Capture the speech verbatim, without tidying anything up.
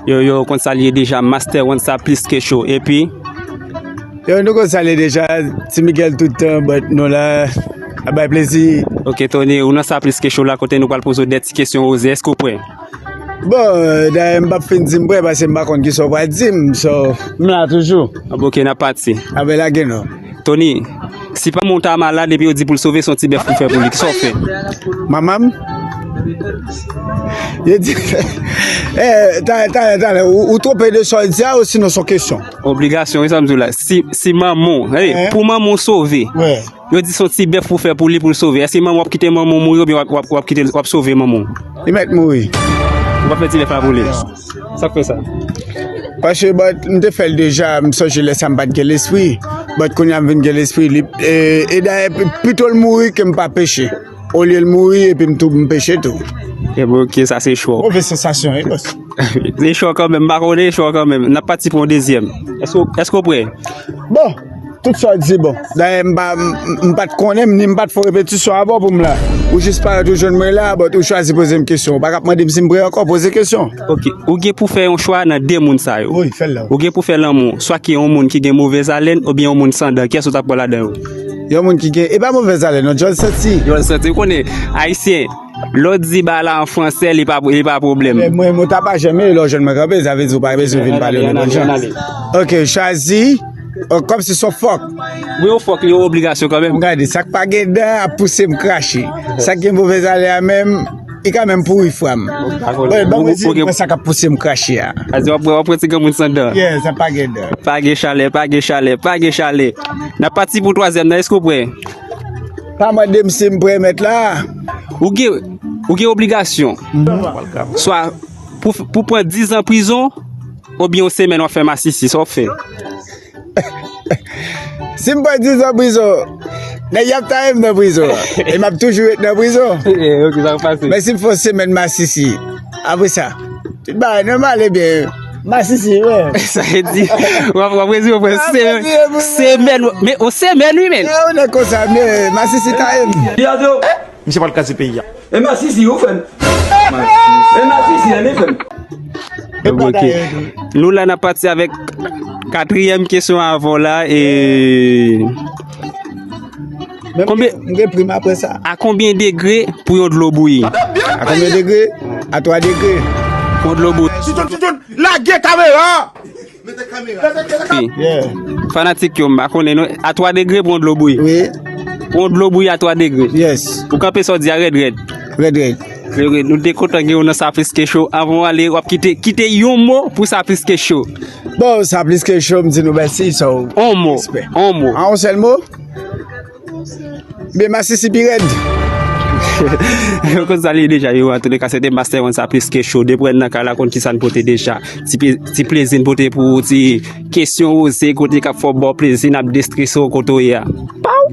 Yo, yo, konn sa l ye deja, Master One sa plis ke cho. Epi? Yo, nou konn sa l ye deja, Ti Miguel tout tan, but nou la, ap bay plezi. Ok, Tony, ou nan sa plis ke cho la, kote nou pral poze w de ti kesyon oze. Èske w prè? Bon, dayè, m p ap fin di m prè, paske m pa konn kisa w pral di m, so, m la toujou. Ah, bon, ok, n ap pati. Abe lage non. Tony, si manman w ta malad epi yo di pou l sove, se yon ti bèf pou fè pou li, kisa w fè? Manman m? Yo di, eh, talè, talè, talè, ou, ou twonpe de sa w di a, osinon se yon kesyon? Obligasyon, wi, sa m di w la. Si, si manman w, eh, pou manman w sove, yo di se yon ti bèf pou fè pou li, pou l sove. Èske manman w ap kite manman w mouri oubyen w ap, w ap, w ap kite, w ap sove manman w? Li mèt mouri. Ou p ap fè ti bèf la pou li? Sa k fè sa? Paske, but, m te fè l deja, m sonje lè sa m pa t gen lespri. But kounye a m vin gen lespri. Li, e, e dayè, pi-, pito l mouri ke m pa peche. Olye l mouri epi m tou, m peche tou. E bon, ok, sa se cho. Move sansasyon, wi, bòs. Se cho kanmenm, m pa konnen, cho kanmenm. N ap pati pou yon dezyèm. Èske, èske w prè? Bon, tout sa w di bon. Dayè, m pa, m, m pa t konnen, m, ni m pa t fè repetisyon avè w pou m la. Ou jis parèt ou jwenn mwen la, but ou chwazi poze m kesyon. Ou pa ka ap mande m si m prè ankò, poze kesyon. Ok, ou gen pou fè yon chwa nan de moun sa yo. Wi, fè l la. Ou gen pou fè lanmou, swa ki yon moun ki gen movèz alèn, oubyen yon moun san dan. Kiyès ou t ap pran ladan yo? Yon moun ki gen, e pa movèz alèn, non, djòl santi. Djòl santi, ou konnen, Ayisyen, lè w di bagay la an fransè, li pa, li pa pwoblèm. Men mwen, mwen ta pa janm ye, lè w jwenn mwen kanpe, sa vle di ou pa bezwen vin pale m nan jan. Ok, chwazi, oh, kòmsi se yon fòk. Wi, yon fòk, li yon obligasyon kanmenm. M gade, sa k pa gen dan ap pouse m krache. Sa k gen movèz alèn a menm, li ka menm pouri fwa m. Bon, ban mwen di mwen sa k ap pouse m krache a. Sa di w ap, w ap pran ti granmoun san dan. Yeah, sa pa gen dan. Pa gen chalè, pa gen chalè, pa gen chalè. N ap pati pou twazyèm nan, èske w prè? Pa mande m si m prè, mèt la. Ou gen, ou gen obligasyon. Swa pou, pou pran diz an prizon, oubyen yon semèn w ap fè masisi, sa w ap fè? Si m pran diz an prizon, nèg y ap taye m nan prizon an. E m ap toujou ret nan prizon. Eh, ok, sa k pase? Men si m fè yon semèn masisi, apre sa, tout bagay nòmal, ebyen, masisi, wè. Sa vle di, w ap, w ap rezime pou yon semèn, semèn, men yon semèn, wi, men. E, yon nèg konsa, men, masisi taye m. Misye pral kraze peyi a. E masisi, ou fè m. E masisi, e men fè m. Ok. Nou la, n ap pati avèk katriyèm kesyon avè w la, e konbyen, m gen prim apre sa. A konbyen degre pou yon dlo bouyi? A konbyen degre? A twa degre. Pou yon dlo bouyi. Lage kamera! Yeah. Fanatik yo, m pa konnen non. A twa degre pou yon dlo bouyi. Wi. Pou yon dlo bouyi a twa degre. Yes. Ou kanpe sa w di a rèd rèd. Rèd rèd. Rèd rèd. Nou te kontan gen w nan Sa Plis Ke Cho. Anvan w ale, w ap kite, kite yon mo pou Sa Plis Ke Cho. Bon, Sa Plis Ke Cho, m di nou mèsi, so. On mo. Respè. On mo. A, yon sèl mo? Men masisi pi rèd. Yo konn sa l ye deja, yo, antouka, se te Master One Sa Plis Ke Cho. Depi w nan kay la, konn kisa n pote deja. Ti ple-, ti plezi n pote pou ou, ti kesyon oze, kote k ap fè w ba w plezi, n ap destrese w kote w ye a. Paw!